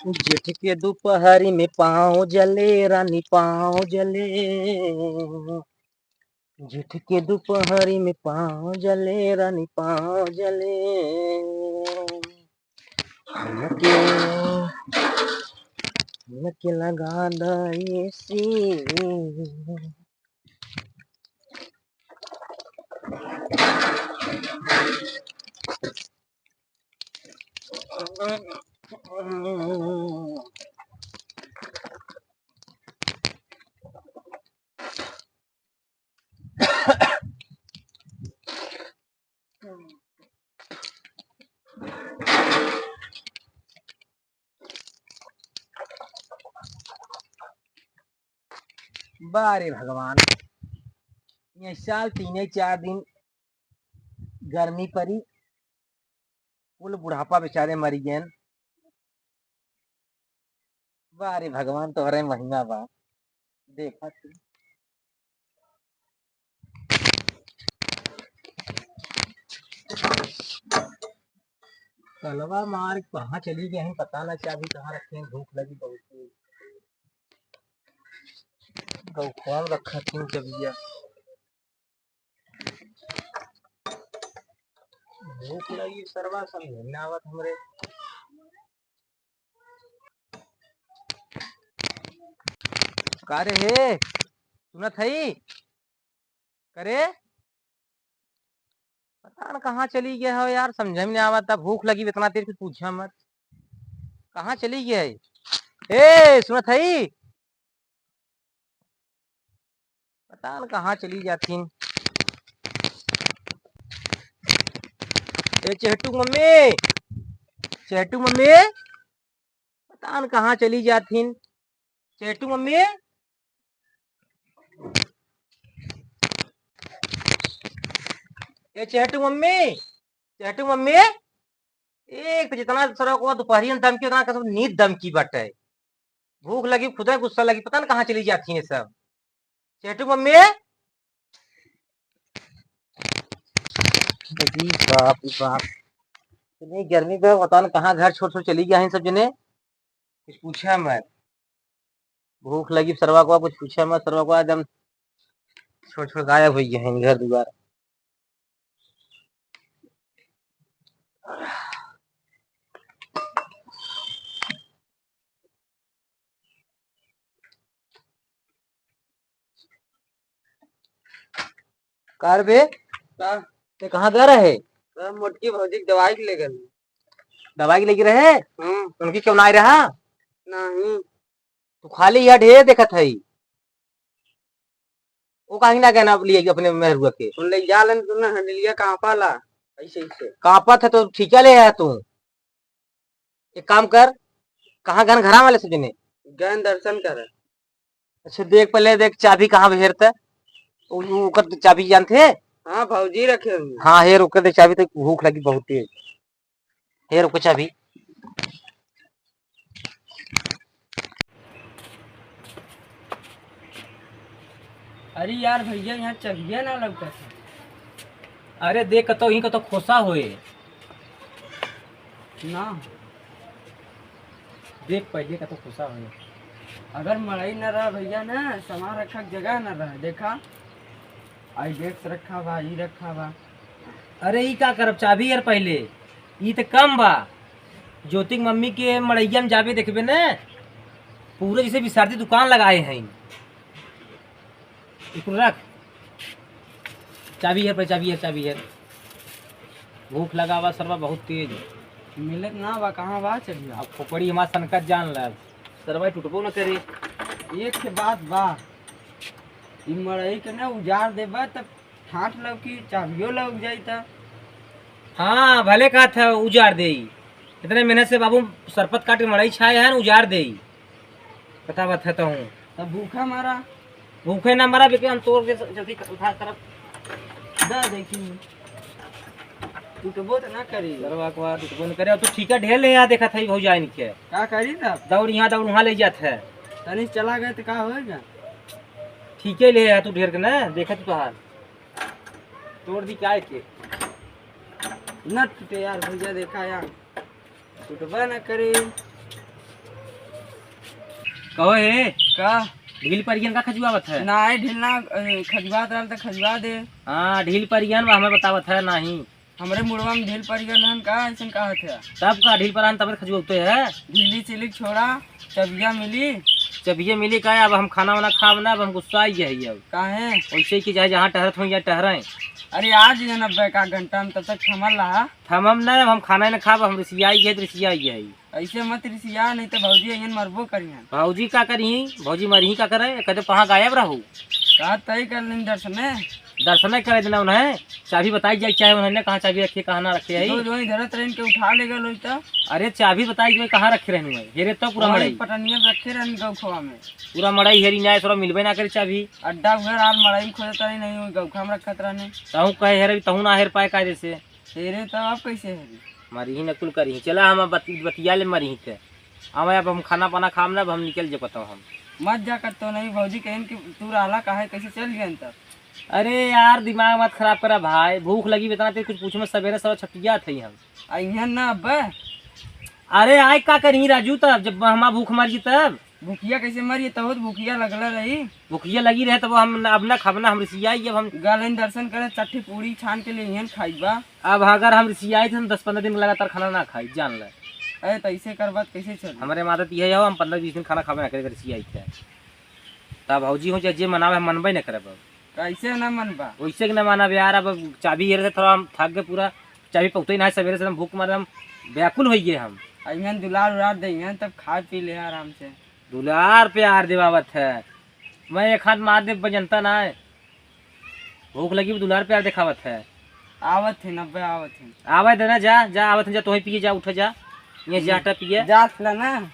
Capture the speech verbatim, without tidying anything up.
जेठ के दुपहरी में पाँव जले रानी पाँव जले, जेठ के दुपहरी में पाँव जले रानी पाँव जले। हमके, हमके लगा द एसी। बारे भगवान, ये साल तीने चार दिन गर्मी परी, कुल बुढ़ापा बेचारे मरी गएन। बारे भगवान, तोहरे महिमा बा। देखा तू। कलवा मार कहाँ चली गए हैं, पता ना, चाबी कहाँ रखे हैं, भूख लगी बहुत तेज। गौखवा में रखा थी चाबिया। भूख लगी सरवा, समझ में ना आवत हमरे। का रे हे, सुनत हई? करे, पता न कहाँ चली गया हो यार, समझ में नहीं आवत। भूख लगी इतना तेज, कुछ पूछा मत। कहाँ चली गया है? ए, सुनत हई? पता न कहाँ चली जाथिन। ए चेहटू मम्मी, चेहटू मम्मी, पता न कहाँ चली जाथिन। चेहटू मम्मी, ए चेहटू मम्मी, चेहटू मम्मी, एक तो जितना सरवा को दुपहरिया में दमकी, उतना कसम नींद दमकी बाटे। भूख लगी, खुदे गुस्सा लगी, पता न कहाँ चली जाती हैं सब। चेहटू मम्मी, अरे बाप रे बाप, इतनी गर्मी में पता न कहाँ घर छोड़ छोड़ चली गया है सब जने। कुछ पूछा मत, भूख लगी सरवा को, कुछ पूछा मत, सरवा को एकदम छोड़ छोड़ गायब हो गया है घर दुआर। का रे बे? का? ते कहाँ गए रहे? अरे मोटकी भौजी के दवाई के ले गए। दवाई के लेके रहे? हम्म। उनकी क्यों ना आए रहा? नहीं। तू खाली यह ढेर देखत हई। वो काहे ना कहना लिए अपने मेहरुआ के? उन ले जा लेन, तू ना हंडलिया कहाँ पाला? ऐसे, ऐसे। कांपत है तो ठीका ले आया तू। एक काम कर, कहाँ गन घरा वाले से जने? गन दर्शन कर। अच्छा देख, पहले देख चाबी कहाँ हेरत है? उ-, उ-, ओकर तो चाबी जानते हैं? हाँ, भौजी रखे हुए। हाँ, हेर ओकर दे चाबी, तो भूख लगी बहुत तेज। हेर ओकर चाबी। अरे यार भैया, यहाँ चबिया ना लौकत है। अरे देख, कतो ही कतो खोसा होए। ना। देख पहले कतो खोसा होए। अगर मड़ई न रहा भैया ना, सामान रखा के जगह न रहा। देखा, आई डेस्क रखा बा, ई रखा बा। अरे ई का करब, चाबी यार पहले। ई त कम बा। ज्योति के मम्मी के मड़ैया में जाबे देखबे न, पूरा जैसे विसारदी दुकान लगाए हैं। इकुल रख। चाबी है, चाबी है, चाबी है। भूख लगा बा सरवा बहुत तेज। मिलत ना बा, कहाँ बा चढ़िया? अब खोपड़ी हमार सनकत जान ला, सरवा टूटबो न करे। एक के बात बा, ई मड़ई के ना उजाड़ देबा तब ठाठ लौकी, चाबियो लौक जाई त। हाँ, भले कहत है उजाड़ देई। इतने मेहनत से बाबू सरपत काट के मड़ई छाए हैं, उजाड़ देई। बतावत है तो हूँ। तब भूखा मरा। भूखे ना मरा, बेके हम तोड़ के जल्दी उठा करब। दा देखी। टूटबो त ना करी। सरवा को टूटबो न करे। अब तो ठीका ढेर ले आ, देखत है भौजाइन के। का करी तब? दौड़ यहाँ, दौड़ वहाँ ले जात है। तनी चला गए तो का होएगा? ठीके ले आ तू ढेर के ना, देखत तो हाल। तोड़ दी काय के? न टूटे यार भैया, देखा यार, टूटबा न करे। कहो हे, का? ढील परियन का खजुआवत है? नाहीं, ढील ना, अ, खजुआत रहल त खजुआ दे। हाँ, ढील परियन बा, हमें बतावत है नाहीं। हमरे मुड़वा में ढील परि गल हन का, अइसन कहत है? तब का ढील पर आन तब खजुआते है? ढीली चिली छोड़ा, चबिया मिली। चबिया मिली का? अब हम खाना वाना खाब ना, अब हम गुस्सा आई है अब। काहे? वैसे कि चाहे जहाँ टहरत होई या टहरें। अरे, आ जइहन अब एक आध घंटा में, तब तक थमल रहा। थमम ना, अब हम खाना ही ना खाब, हम रिसियाई है, रिसियाई है। ऐसे मत रिसिया, नहीं तो भौजी अइहन मरबो करिहन। भौजी का करिही? भौजी मरिही का करे? कहते कहाँ गायब रहू? का तय कर लेन दर्शने? दर्शने करे देना उन्हें। चाबी बताई जाए, चाहे उन्हें कहाँ चाबी रखी, कहाँ ना रखी है। जो, जो ही धरत रहन के उठा ले गए लोग तो। अरे चाबी बताई जाए, कहाँ रखे रहनु है? हेरे तो पूरा वही मड़ई। पटनिया में रखे रहन गौखवा में। पूरा मड़ई हेरी ना, थोड़ा मिलबे ना करे चाबी। अड्डा उधर आल मड़ई में खोजता नहीं, नहीं, वही गौखा में रखत रहने। तहूँ कहे हेरे, तहूँ ना हेर पाए कायदे से। तेरे तो अब कैसे है रे? मरिही न कुल करिही। चला हम अब बति-, बतिया ले मरिही ते। अब, अब हम खाना पाना खाम ना, अब हम निकल जे पता हम। मत जा कर तो नहीं, भौजी कहेन कि तू रहला काहे, कैसे चल गए तब? अरे यार, दिमाग मत खराब करा भाई, भूख लगी इतना तेरे कुछ पूछे में, सवेरे सवेरे छटिया थे हम। अइहन ना अब। अरे आए का करिही राजू, तब जब हमार भूख मर जी तब। भुखिया कैसे मरी? तब तो भुखिया लगला रही। भुखिया लगी रहे तब हम न, अब ना खाब ना, हम रिसियाई अब हम। गलन दर्शन करे, चट्टी पूरी छान के लिए इहन खाई बा। अब अगर हम रिसियाई तो हम दस पन्द्रह दिन लगातार खाना ना खाई, जान ले। अरे तो ऐसे कर बात कैसे चल? हमारे माता तो यही हो, हम पन्द्रह बीस दिन खाना खाबे ना करे, रिसियाई थे। तब भौजी हो चाहे जे मनावे, हम मनबे ना करब अब। कैसे ना मनबा? वैसे कि ना मानब यार, अब चाबी हेरे से थोड़ा हम थक गए पूरा, चाबी पहुँचते ही ना है, सवेरे से हम भूख मारे हम व्याकुल हो गए हम। अइहन दुलार उलार दे, इहन तब खा पी ले आराम से। दुलार प्यार देवावत है। मैं एक हाथ मार दे, जनता ना है। भूख लगी, दुलार प्यार दिखावत है। आवत है, नब्बे आवत है। आवे देना, जा, जा, आवत है, जा, तोही पिए, जा, उठे, जा। ये हम्म। जाटा पिए। जात ला ना।